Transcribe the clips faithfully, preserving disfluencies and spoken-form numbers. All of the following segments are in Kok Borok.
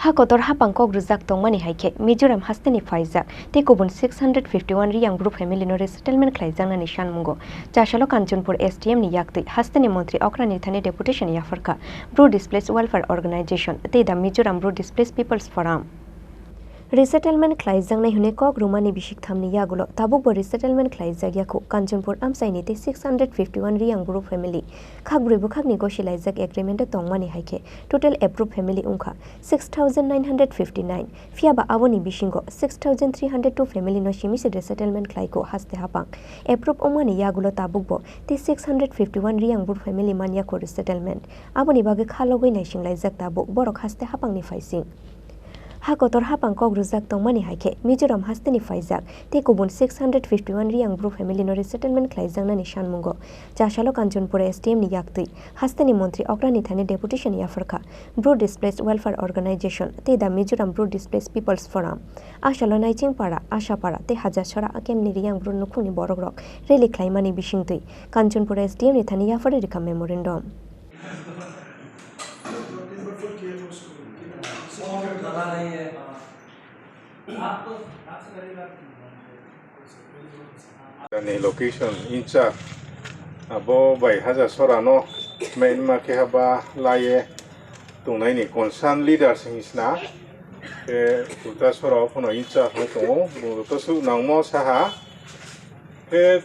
Ha kotor hapang kok rwjak tongmani hai khe Mizoram hasteni phaijak tei kubun six hundred fifty one Riyang Bru family no resettlement khlaijaknani sanmungo Chasalo Kanchanpur S D M ni yaktwi hasteni montri okra ni thani deputation yapharkha Bru Displaced Welfare Organization tei the Mizoram Bru Displaced People's Forum. Resettlement khlaijaknai hwnwi kok rwmani bisik thamni yagulo tabukbo resettlement khlaijak yakho Kanchanpur amchaini tei six hundred fifty one Riyang Bru family khakbrwi bwkhakni gosi laijak agreement o tongmani hai khe total approved family wngkha six thousand nine hundred fifty nine, phiyaba aboni bisingo six thousand three hundred two family no simi se resettlement khlaikho haste hapang. Approve wngmani yagulo tabukbo tei six hundred fifty one Riyang Bru family man yakho resettlement. Aboni bagwi kha logwi naising laijak tabuk borok haste hapangni phaising. Ha kotor hapang kok rwjak tongmani hai khe Mizoram hasteni phaijak tei kubun six hundred fifty one Riyang Bru family no resettlement khlaijaknani sanmungo Chasalo Kanchanpur S D M ni yaktwi hasteni montri okra ni thani deputation yapharkha Bru Displaced Welfare Organization tei the Mizoram Bru Displaced People's Forum. Asalo Naichingpara, Ashapara tei Hajasora akemni Riyang Bru nukhungni borokrok rally khlaimani bisingtwi Kanchanpur S D M ni thani yapharwi rwkha memorandum. Ni location incha abo bai Hajasora no main ma khe haba laye tongnai ni concern leaders hinsna ke Uta Sora o phano incha phano tongo bo to su nangmo saha ke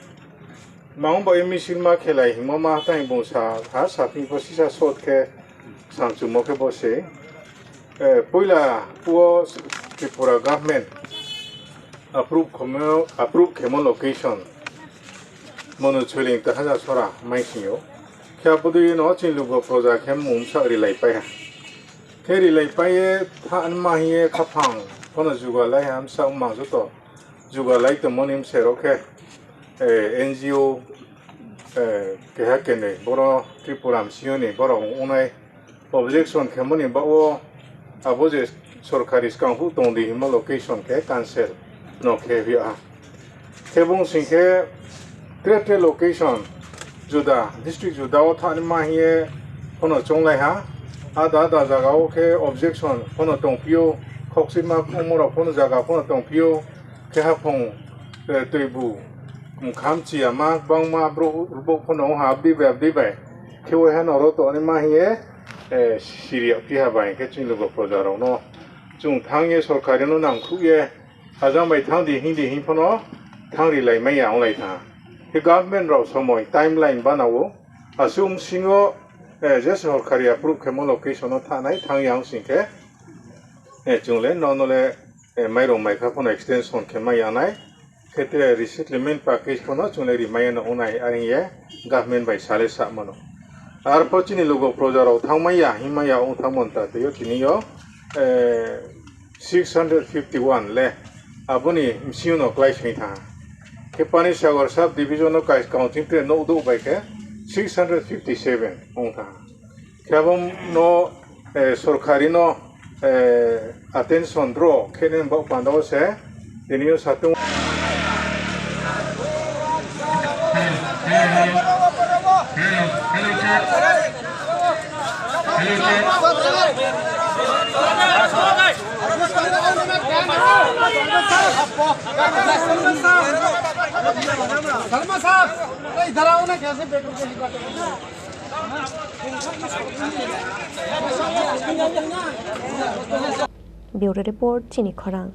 Mang bai misil ma khelai himo ma tang bung sa ha sapni pho sisa sot khe samchumo khe bo se. Eh, puila puo Tripura government approve khomo, approve khemo location Monu Chuiling ta Hajasora mai sio. Khe abudui no chini lugo proja khe mumsa rilai pai ha. Khe rilai pai ye tha anma hiye khaphang phono juga lai ha msa mang joto juga lai tongmoni msero khe. Eh, N G O, eh, keha kenwi boro Tripura msiyoni borok wngnai objection khemani bago abo je sorkari swkang phuk tongdi himo location khe cancel no khe hwya. Khe bung sing khe tre tre location juda district juda o thani ma hiye phono chonglai ha. Ada ada jaga o khe objection phono tongphio, khokchima khongmorok phono jaga phono tongphio. Khe haphung, eh, twibu, mkham chiya ma, bangma bro-, bro phano ha abdi bai, abdi bai. Khe wai hano oro to ani ma hiye, eh, siriya piha bai khe chini lugo proja rokno. Chung thang ye sorkari no nang khuk ye, hajang bai thang di, hing di, hing phano thang ri lai maya, ong lai tha. Khe government rok somoi, timeline bana o, aswk singo, eh, je sorkari approve khe mo location no thanai, thang yang sing khe, eh, chung le, no, no le, eh, mairung maikha phano extension khe mai yanai, khe te resettlement package phano chwngno rimaya no wngnai, are ye government bai sale sa mano. Arpho chini lugo proja rok thangmaya, himaya wng thangmani ta twiyo tini yo, eh, six hundred fifty one le aboni msio no klai soi tha. Khe Panisagar sub division no kai counting te no do bai khe six hundred fifty seven wng tha. Khe abo no, eh, sorkari no, eh, attention draw khe nini bok panda o se tini o satung. Bureau Report, Chini Khorang.